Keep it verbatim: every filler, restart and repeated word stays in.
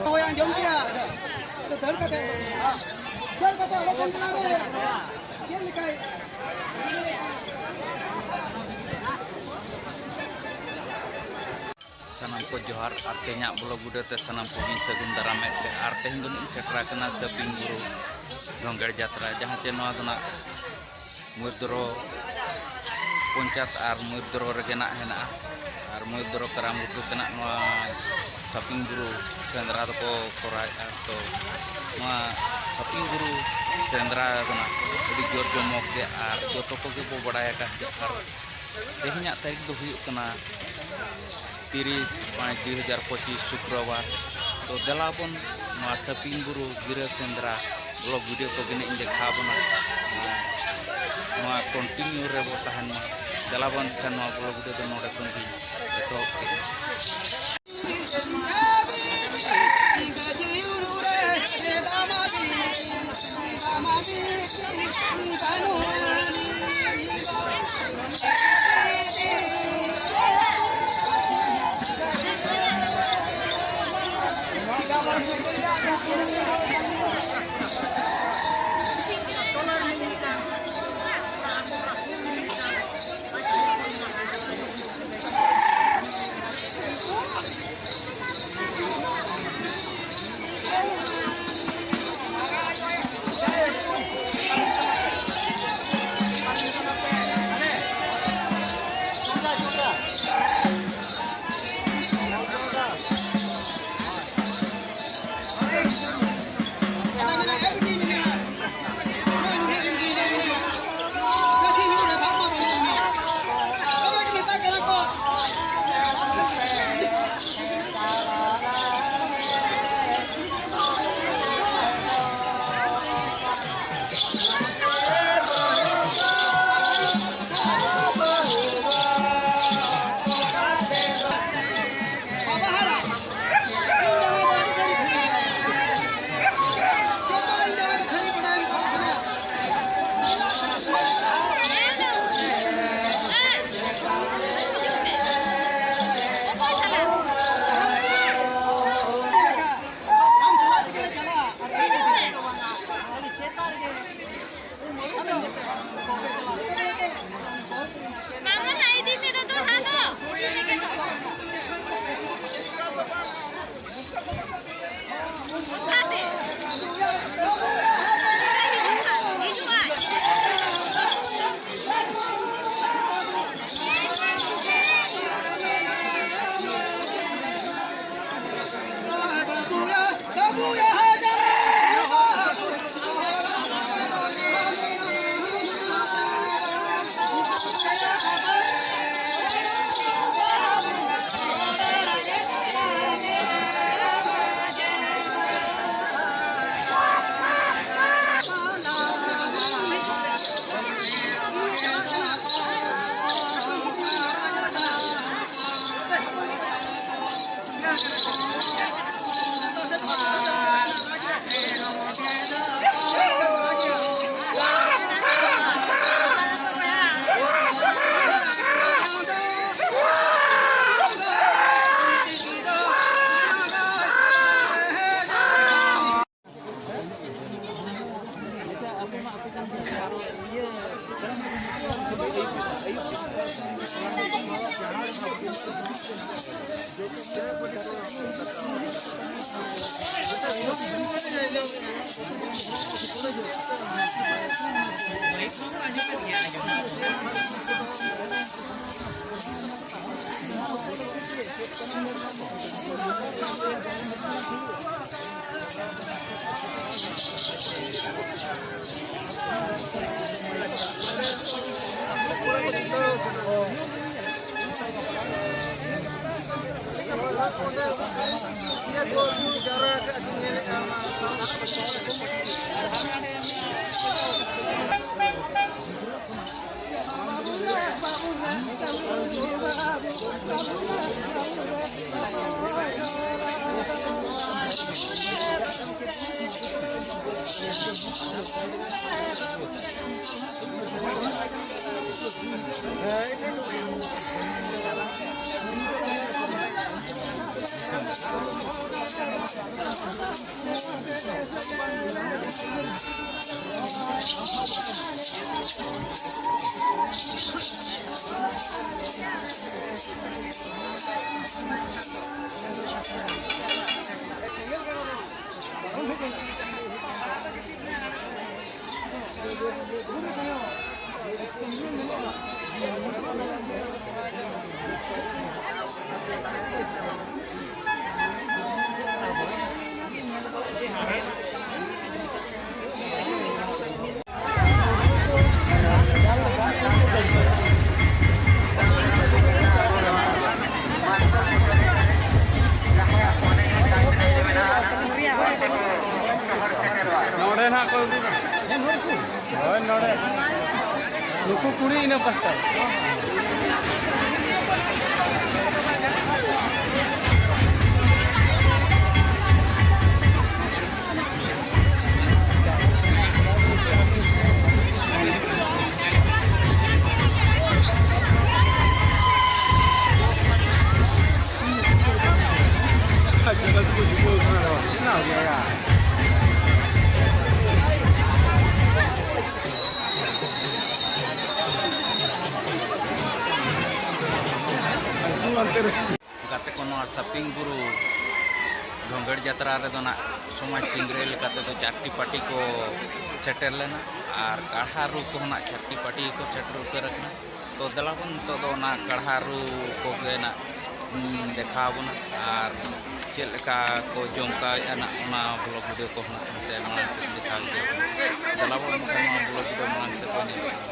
ᱦᱳᱭ, ᱟᱸᱡᱚᱢ ᱠᱮᱫᱟ᱾ ᱫᱟᱹᱲ ᱠᱟᱛᱮ ᱚᱰᱚᱠ ᱢᱮ᱾ ᱫᱟᱹᱲ ᱠᱟᱛᱮ ᱚᱰᱚᱠ ᱢᱮ᱾ ᱪᱮᱫ ᱞᱮᱠᱟᱭ ᱥᱟᱱᱟᱢ ᱠᱚ ᱡᱚᱦᱟᱨ ᱟᱨ ᱛᱮᱦᱮᱧᱟᱜ ᱵᱞᱚᱜ ᱵᱷᱤᱰᱤᱭᱳ ᱛᱮ ᱥᱟᱱᱟᱢ ᱠᱚᱜᱮᱧ ᱥᱟᱹᱜᱩᱱ ᱫᱟᱨᱟᱢᱮᱫ ᱯᱮ᱾ ᱟᱨ ᱛᱮᱦᱮᱧ ᱫᱚ ᱱᱤᱧ ᱥᱮᱴᱮᱨ ᱟᱠᱟᱱᱟ ᱥᱟᱹᱯᱤᱝ ᱵᱩᱨᱩ ᱫᱷᱚᱝᱜᱮᱲ ᱡᱟᱛᱨᱟ, ᱡᱟᱦᱟᱸ ᱪᱮ ᱱᱚᱣᱟ ᱫᱚ ᱱᱟᱜ ᱢᱚᱭᱩᱨᱫᱷᱚᱨᱚ ᱯᱚᱧᱪᱟᱭᱮᱛ ᱟᱨ ᱢᱚᱭᱩᱨᱫᱷᱚᱨᱚ ᱨᱮᱜᱮ ᱱᱟᱜ ᱦᱮᱱᱟᱜᱼᱟ᱾ ᱟᱨ ᱢᱚᱭᱩᱨᱫᱷᱚᱨᱚ ᱠᱟᱨᱟᱢ ᱜᱷᱩᱴᱩ ᱛᱮᱱᱟᱜ ᱱᱚᱣᱟ ᱥᱟᱹᱯᱤᱝ ᱵᱩᱨᱩ ᱥᱮᱸᱫᱽᱨᱟ ᱫᱚᱠᱚ ᱠᱚᱨᱟᱣᱮᱫᱼᱟ᱾ ᱛᱚ ᱱᱚᱣᱟ ᱥᱟᱹᱯᱤᱝ ᱵᱩᱨᱩ ᱥᱮᱸᱫᱽᱨᱟ ᱫᱚ ᱱᱟᱜ ᱟᱹᱰᱤ ᱡᱳᱨ ᱡᱚᱢᱚᱠ ᱜᱮ, ᱟᱨ ᱡᱚᱛᱚ ᱠᱚᱜᱮ ᱵᱚ ᱵᱟᱲᱟᱭ ᱟᱠᱟᱫ ᱜᱮᱭᱟ᱾ ᱟᱨ ᱛᱮᱦᱮᱧᱟᱜ ᱛᱟᱹᱨᱤᱠᱷ ᱫᱚ ᱦᱩᱭᱩᱜ ᱠᱟᱱᱟ ᱛᱤᱨᱤᱥ ᱯᱟᱸᱪ ᱫᱩᱭ ᱦᱟᱡᱟᱨ ᱯᱚᱸᱪᱤᱥ ᱥᱩᱠᱨᱚᱵᱟᱨ᱾ ᱛᱚ ᱫᱮᱞᱟ ᱵᱚᱱ ᱱᱚᱣᱟ ᱥᱟᱹᱯᱤᱝ ᱵᱩᱨᱩ ᱜᱤᱨᱟᱹ ᱥᱮᱸᱫᱽᱨᱟ ᱵᱞᱚᱜ ᱵᱷᱤᱰᱤᱭᱳ ᱠᱚ ᱜᱮ ᱤᱧ ᱫᱮᱠᱷᱟᱣ ᱵᱚᱱᱟ᱾ ᱱᱚᱣᱟ ᱠᱚᱱᱴᱤᱱᱤᱭᱩ ᱨᱮᱵᱚ ᱛᱟᱦᱮᱱ ᱢᱟ᱾ ᱫᱮᱞᱟ ᱵᱚᱱ ᱮᱱᱠᱷᱟᱱ ᱱᱚᱣᱟ ᱵᱞᱚᱜ ᱵᱷᱤᱰᱤᱭᱳ ᱫᱚ ᱱᱚᱰᱮ ᱠᱷᱚᱱ ᱜᱮ ᱮᱛᱚᱦᱚᱵ ᱠᱮᱫᱟ᱾ ᱱᱚᱰᱮ ᱱᱟᱦᱟᱜ ᱠᱚ ᱟᱹᱜᱩ ᱠᱚᱣᱟ᱾ ᱦᱳᱭ, ᱱᱚᱰᱮ᱾ ᱱᱩᱠᱩ ᱠᱩᱲᱤ ᱤᱱᱟᱹ ᱯᱟᱥᱴᱟ᱾ ᱜᱟᱛᱮ ᱠᱚ, ᱱᱚᱣᱟ ᱥᱟᱯᱤᱝ ᱵᱩᱨᱩ ᱰᱷᱚᱸᱜᱮᱲ ᱡᱟᱛᱨᱟ ᱨᱮᱫᱚ ᱱᱟᱜ ᱥᱚᱢᱟᱡᱽ ᱥᱤᱝᱨᱟᱹᱭ ᱞᱮᱠᱟ ᱛᱮᱫᱚ ᱪᱟᱨᱴᱤ ᱯᱟᱨᱴᱤ ᱠᱚ ᱥᱮᱴᱮᱨ ᱞᱮᱱᱟ ᱟᱨ ᱠᱟᱲᱦᱟ ᱨᱩ ᱠᱚᱦᱚᱸ ᱱᱟᱜ ᱪᱟᱨᱴᱤ ᱯᱟᱨᱴᱤ ᱜᱮᱠᱚ ᱥᱮᱴᱮᱨ ᱩᱛᱟᱹᱨ ᱟᱠᱟᱱᱟ᱾ ᱛᱚ ᱫᱮᱞᱟ ᱵᱚᱱ ᱱᱤᱛᱚᱜ ᱫᱚ ᱚᱱᱟ ᱠᱟᱲᱦᱟ ᱨᱩ ᱠᱚᱜᱮ ᱱᱟᱜ ᱤᱧ ᱫᱮᱠᱷᱟᱣ ᱟᱵᱚᱱᱟ ᱟᱨ ᱪᱮᱫ ᱞᱮᱠᱟ ᱠᱚ ᱡᱚᱢᱠᱟᱣᱮᱫᱼᱟ ᱱᱟᱜ ᱚᱱᱟ ᱵᱞᱚᱜ ᱵᱷᱤᱰᱤᱭᱳ ᱠᱚᱦᱚᱸ ᱱᱟᱜ ᱦᱟᱱᱛᱮ ᱢᱟᱲᱟᱝ ᱥᱮᱫ ᱫᱮᱠᱷᱟᱣ ᱤᱫᱤ ᱟᱵᱚᱱᱟ᱾ ᱫᱮᱞᱟ ᱵᱚᱱ ᱮᱱᱠᱷᱟᱱ ᱱᱚᱣᱟ ᱵᱞᱚᱜ ᱵᱷᱤᱰᱤᱭᱳ ᱢᱟᱲᱟᱝ ᱥᱮᱫ ᱵᱚᱱ ᱧᱮᱞ ᱤᱫᱤᱭᱟ᱾